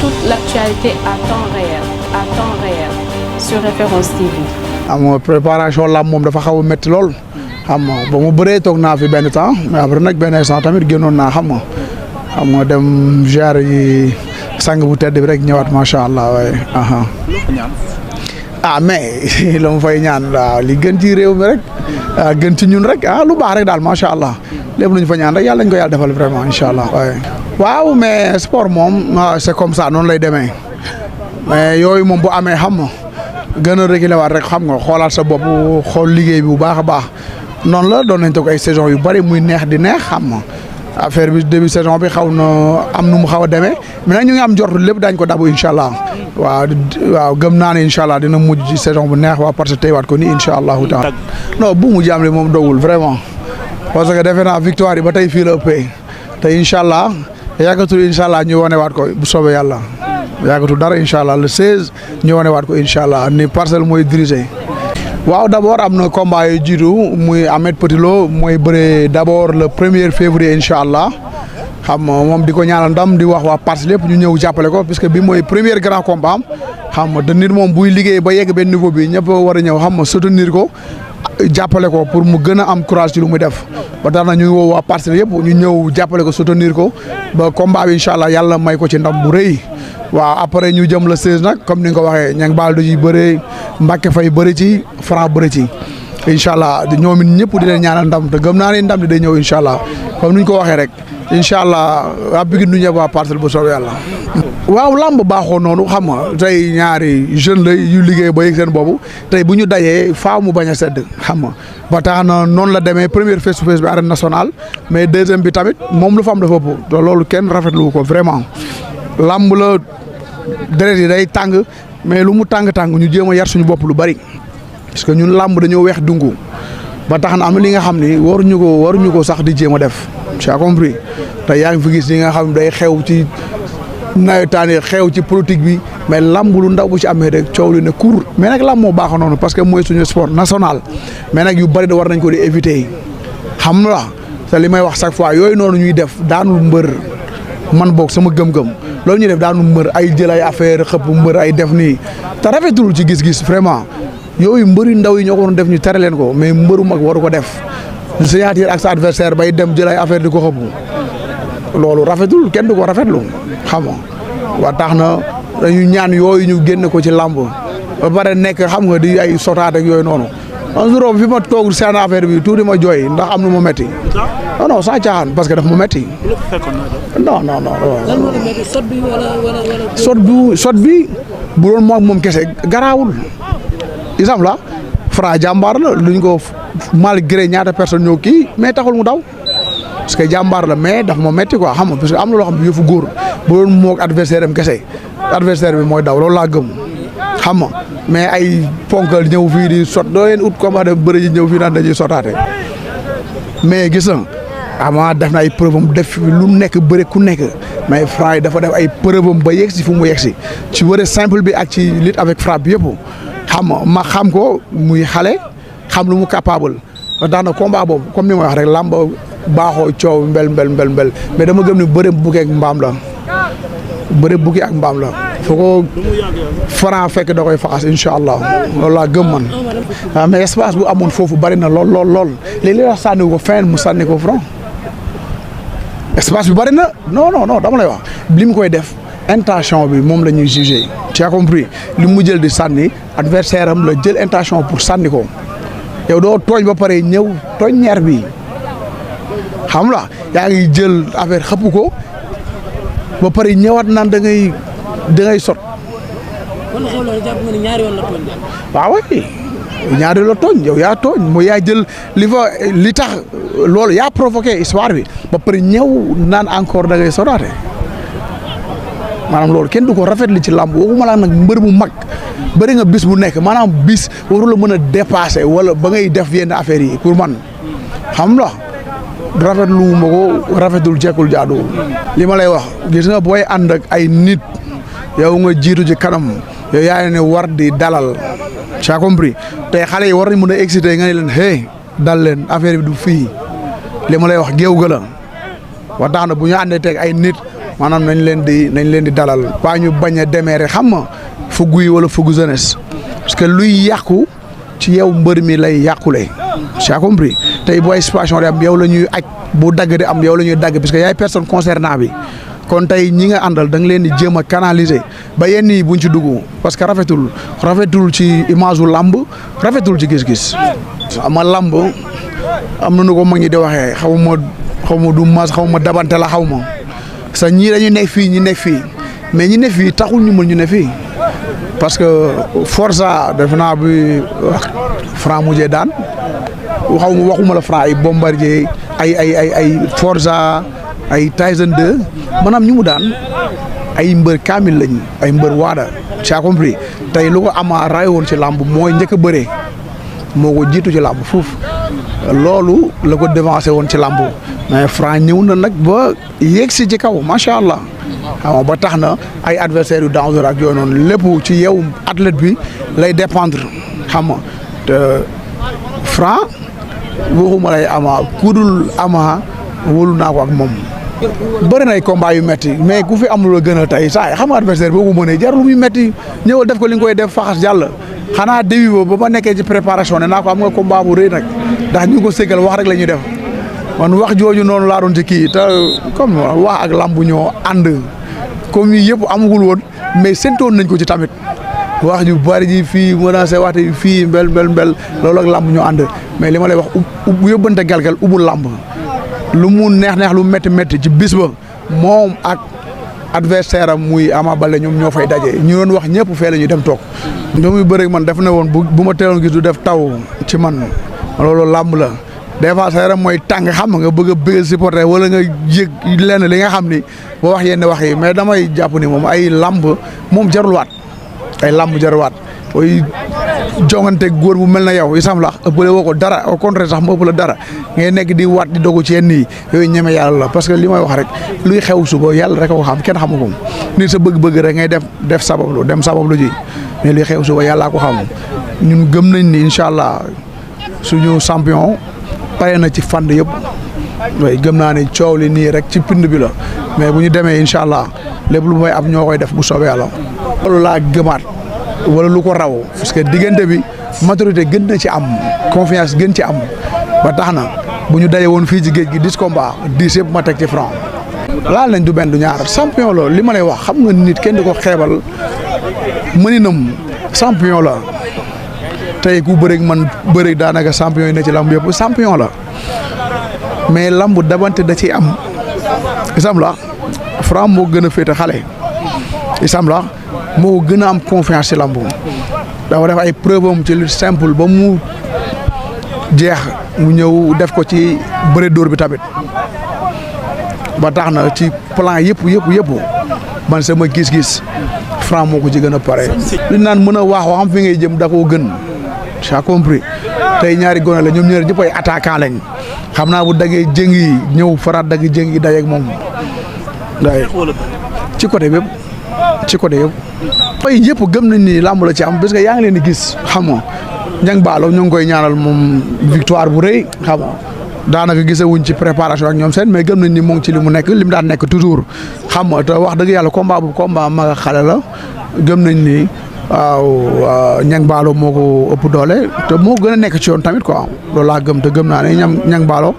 toute l'actualité à temps réel sur Référence TV. xam nga préparation lamb moom dafa xaw a métti lool xam nga ba mu bëree toog naa fi benn temps mais après nag benn instant tamit génnoon naa xam nga dem ziar yi sang bu tedd bi rek ñëwaat macha allah waaye. mais la mu fay ñaan waaw li gën ci réew mi rek gën ci ñun rek lu baax rek daal macha allah lépp lu ñu fa ñaan rek yàlla ñu ko yàlla defal vraiment incha allah waaye. waaw mais sport moom c'est comme ça noonu lay demee mais yooyu moom bu amee xam nga gën a réguler waat rek xam nga xoolaat sa bopp xool liggéey bi bu baax a baax noonu la doon nañ toog ay saison yu bari muy neex di neex xam nga affaire bi début saison bi xaw na am nu mu xaw a demee mais nag ñu ngi am jortu lépp daañ ko dabu incha allah waaw gëm naa ne incha allah dina mujj ci saison bu neex waa parce que tey waat ko ni incha allahu taala non bu mu jaam li moom dogul vraiment parce que defe naa victoire yi ba tey fii la ëppee te incha allah yàggatul incha allah ñu wane waat ko bu soobee yàlla yàggatul dara incha allah le 16 ñu wane waat ko incha allah ni Parcelles mooy dirigé. waaw d' abord am na combat yu jiitu muy Ahmed Petit Lo mooy bëre d' abord le 1er février incha allah xam nga moom di ko ñaanal ndam di wax waa Parcelles lépp ñu ñëw jàppale ko puisque bi mooy premier grand combat am xam nga te nit moom buy liggéey ba yegg benn niveau bi ñëpp war a ñëw xam nga soutenir ko jàppale ko pour mu gën a am courage ci lu muy def ba tax na ñu ngi woo waa Parcelles yëpp ñu ñëw jàppale ko soutenir ko ba combat bi incha allah yàlla may ko ci ndam bu rëy. waaw après ñu jëm le 16 nag comme ni nga ko waxee ña ngi baal du ci bëree Mbacke Faye bëri ci Franc bëri ci incha allah ñoom it ñëpp di leen ñaanal ndam te gëm naa ne ndam di day ñëw incha allah comme ni ñu ko waxee rek incha allah waa Pikine du ñëpp waa Parcelles bu soobee yàlla. waaw lamb baaxoo noonu xam nga tey ñaari jeune la yu liggéey ba yëg seen boobu tey bu ñu dajee faaw mu bañ a sedd xam nga ba tax na noonu la demee première face to face bi arène nationale mais deuxième bi tamit moom lu fa am dafa ëpp te loolu kenn rafetlu ko vraiment lamb la. deret yi day tàng mais lu mu tàng-tàng ñu jéem a yar suñu bopp lu bari parce que ñun làmb dañoo weex dungu ba tax na am na li nga xam ni waruñu ko sax di jéem a def tu as compris te yaa ngi fi gis li nga xam day xew ci nawetaan yi xew ci politique bi mais làmb lu ndaw bu ci amee rek coow li ne kur mais nag làmb moo baax noonu parce que mooy suñu sport national mais nag yu bari da war nañ ko di éviter xam nga te li may wax chaque fois yooyu noonu ñuy def daanul mbër man boog sama gëm-gëm loolu ñuy def daanu mbër ay jël ay affaire xëpp mbër ay def nii te rafetul ci gis-gis vraiment yooyu mbëri ndaw yi ñoo ko doon def ñu tere leen ko mais mbëru mag waru ko def signature ak sa adversaire bay dem jël ay affaire di ko xëpp loolu rafetul kenn du ko rafetlu xam nga waa tax na dañu ñaan yooyu ñu génn ko ci làmb ba pare nekk xam nga di ay sotaat ak yooyu noonu un jour fi ma toog seen affaire bi tuuti ma jooy ndax am na ma metti non sans caaxaan parce que daf ma metti non. sot bi bu doon moom kese garaawul isam la Franc jàmbaar la luñ ko malgré ñaata personne ñëw kii mais taxul mu daw parce que jàmbaar la mais daf ma metti quoi xam nga parce que am na loo xam ne yëfu góor bu doon moog adversaire am kese adversaire bi mooy daw loolu laa gëm xam nga mais ay ponkal ñëw fii di sot doo leen ut combat de bëri ji ñëw fii naan dañuy sotaate mais gis nga Ama def na ay preuve am def lu nekk bëre ku nekk mais Franc yi dafa def ay preuve am ba yegg si fu mu yegg si ci bëre simple bi ak ci lutte avec frappe bi yëpp xam nga ma xam ko muy xale xam lu mu capable ba tax na combat boobu comme ni ma wax rek làmb baaxoo coow mbel mais dama gëm ni bëre bukki ak mbaam la bëre bukki ak mbaam la foo ko Franc fekk da koy faxas incha allah loolu laa gëm man waaw mais espace bu amoon foofu bari na lool léegi li wax sànni ko fenn mu sànni ko Franc espace bi bari na non dama lay wax li mu koy def intention bi moom la ñuy jugé tu as compris li mu jël di sànni adversaire am la jël intention pour sànni ko yow doo tooñ ba pare ñëw tooñ ñeer bi xam la yaa ngi jël affaire xëpp ko ba pare ñëwaat naan da ngay sot. kon xooloo jàpp nga ni ñaari yoon la tooñ. waaw ñaari la tooñ yow yaa tooñ mooy yaa jël li tax loolu yaa provoqué histoire bi ba pare ñëw naan encore da ngay sotaate maanaam loolu kenn du ko rafetlu ci làmb waxuma laa nag mbër bu mag bëri nga bis bu nekk maanaam bis waru la mën a dépasser wala ba ngay def yenn affaires yi pour man xam la rafetlu ma ko rafetul jekkul jaaduwul li ma lay wax gis nga booy ànd ak ay nit yow nga jiitu ci kanam yow yaa ne war di dalal tu as compris tey xale yi war nañ mën a exciter nga ne leen hey dal leen affaire bi du fii li ma lay wax géew ga la wa tax na bu ñu àndee teg ay nit maanaam nañ leen di dalal pas ñu bañ a demee rek xam nga fugg yi wala fugg jeunesse parce que luy yàqu ci yow mbër mi lay yàqule. tu as compris tey booy situation di am yow la ñuy aj bu dagg di am yow la ñuy dagg parce que yaay personne concernée bi kon tey ñi nga àndal da nga leen di jéem a canaliser ba yenn yi buñ ci dugg parce que rafetul ci image u làmb rafetul ci gis-gis. ama làmb am na nu ko mag ñi di waxee xaw ma du mas xaw ma dabante la xaw ma sa ñii dañu nekk fii ñi nekk fii mais ñi nekk fii taxul ñu mën ñu ne fii parce que Forza def naa bi Franc mujjee daan waxuma la Franc ay Bombardier ay Forza ay Tyson 2 maanaam ñu mu daan ay mbër kaamil lañ ay mbër waada tu as compris tey lu ko ama ray woon ci làmb mooy njëkk a bëree moo ko jiitu ci làmb fuuf loolu la ko devancé woon ci làmb mais Franc ñëw na nag ba yegg si ci kaw macha allah xam ba tax na ay adversaires yu dangereux ak yooyu noonu lépp ci yow athlète bi lay dépendre xam nga te Franc waxuma lay ama kudul ama wóolu naa ko ak moom. bëri na ay combat yu metti mais ku fi am lu la gën a tey saa xam nga adversaire boo ko mënee jarul muy metti ñëwal def ko li nga koy def faxas jàll xanaa début ba ma nekkee ci préparation ne naa ko am nga combat bu rëy nag ndax ñu ngi ko ségal wax rek la ñuy def man wax jooju noonu laa doon ci kii te comme wax ak lambu ñoo ànd comme yi yëpp amagul woon mais séntoon nañ ko ci tamit wax ju bari ji fii menacé waxte fii mbel loolu ak lamb ñoo ànd mais li ma lay wax yóbbante galgal ubul lamb lu mu neex lu métti ci bis ba moom ak adversaire am muy Ama Baldé ñoom ñoo fay daje ñu doon wax ñëpp fee la ñu dem toog. ñoom yu bëri man def na woon bu ma teeloon gis du def taw ci man loolu làmb la des fois sa yaram mooy tàng xam nga bëgg a bëgg supporter wala nga yëg lenn li nga xam ni boo wax yenn wax yi mais damay jàpp ni moom ay làmb moom jarulwaat ay làmb jarulwaat ooy jongante góor bu mel na yow isam la ëppale woo ko dara au contraire sax mu ëpp la dara ngay nekk di waat di dogu ci yenn yi yooyu ñeme yàlla la parce que li may wax rek luy xew suba yàlla rek a ko xam kenn xamu ko nit sa bëgg-bëgg rek ngay def sabablu dem sabablu ji mais luy xew suba yàllaa ko xam ñun gëm nañ ni incha allah suñu champion pare na ci fànn yëpp way gëm naa ne coow li nii rek ci pind bi la mais bu ñu demee incha allah lépp lu may am ñoo koy def bu soobee yàlla loolu laa gëmaat wala lu ko raw parce que diggante bi maturité gën na ci am confiance gën ci am ba tax na bu ñu daje woon fii ci géej gi 10 combats 10 yëpp ma teg ci Franc laal nañ du benn du ñaar champion la li ma lay wax xam nga nit kenn di ko xeebal mëninam champion la tey ku bëreeg man bëreeg daanaka champion yi ne ci lamb yëpp champion la mais lamb dabante da ciy am isam la Franc moo gën a féete xale isam la moo gën a am confiance ci lamb dafa def ay preuve am ci lutte simple ba mu jeex mu ñëw def ko ci bëre dóor bi tamit ba tax na ci plan yëpp man sama gis-gis Franc moo ko ci gën a pare. li naan mën a wax xam fi ngay jëm da koo gën j'ai compris tey ñaari gone la ñoom ñaar ñëpp ay attaquant lañ xam naa bu daggee jëng yi ñëw faraat dagg jëng yi dajeeg moom day ci côté bépp ay yëpp gëm nañ ni làmb la ci am parce que yaa ngi leen di gis xam nga Niang Ballo ñu ngi koy ñaanal moom victoire bu rëy xam nga daanaka gisewuñ ci préparation ak ñoom seen mais gëm nañ ni mu ngi ci li mu nekk li mu daan nekk toujours xam nga te wax dëgg yàlla combat bu combat mag xale la gëm nañ ni waaw Niang Ballo moo ko ëpp doole te moo gën a nekk ci yoon tamit quoi loolu laa gëm te gëm naa ne Niang Ballo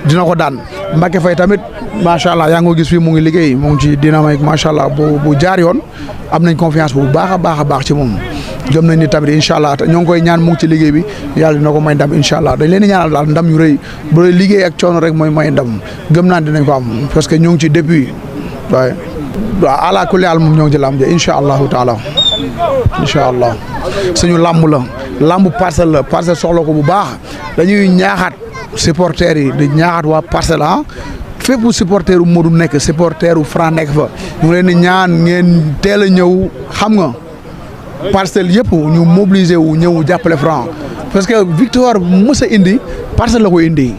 dina ko daan Mbacké Faye tamit macha allah yaa ngi ko gis fii mu ngi liggéey mu ngi ci dynamique macha allah bu jaar yoon am nañ confiance bu baax a baax ci moom gëm nañ ni tamit incha allah ñoo ngi koy ñaan mu ngi ci liggéey bi yàlla dina ko may ndam incha allah dañ leen di ñaanal daal ndam yu rëy bu dee liggéey ak coono rek mooy may ndam gëm naa dinañ ko am parce que ñoo ngi ci depuis waaye waaw ala kulli haal moom ñoo ngi ci làmb ja incha allahu taala incha allah suñu làmb la làmb parcelle la parcelle soxla ko bu baax dañuy ñaaxaat supporters yi di ñaaxaat waa parcelle fépp supporter u Modou nekk supporter u Franc nekk fa ñu ngi leen di ñaan ngeen teel a ñëw xam nga parcelle yëpp ñu mobiliser wu ñëw jàppale Franc parce que victoire mës a indi parcelle la ko indi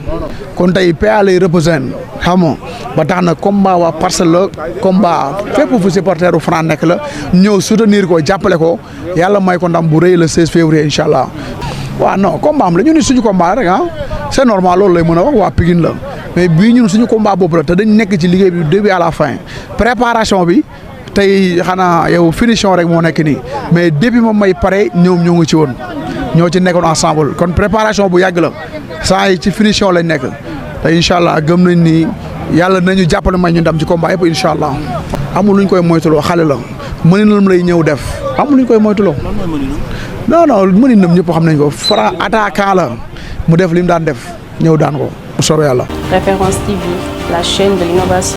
kon tey PA lay représente xam nga ba tax na combat waa parcelle la combat fépp fu supporter u Franc nekk la ñëw soutenir ko jàppale ko yàlla may ko ndam bu rëy le 16 février incha allah waaw non combat am la ñu ni suñu combat rek ah c'est normal loolu lay mën a wax waa Pikine la mais bii ñun suñu combat boobu la te dañ nekk ci liggéey bi du début à la fin préparation bi tey xanaa yow finition rek moo nekk nii mais depuis moom may pare ñoom ñoo ngi ci woon ñoo ci nekkoon ensemble kon préparation bu yàgg la saa yi ci finition lañ nekk te incha allah gëm nañ ni yàlla nañu jàppale may ñu ndam ci combat yëpp incha allah amul luñ koy moytuloo xale la mëninam lay ñëw def amul luñ koy moytuloo. non non mëninam ñëpp xam nañ ko Franc attaquant la mu def li mu daan def ñëw daan ko bu soobee yàlla. Référence TV, la chaîne de l'innovation.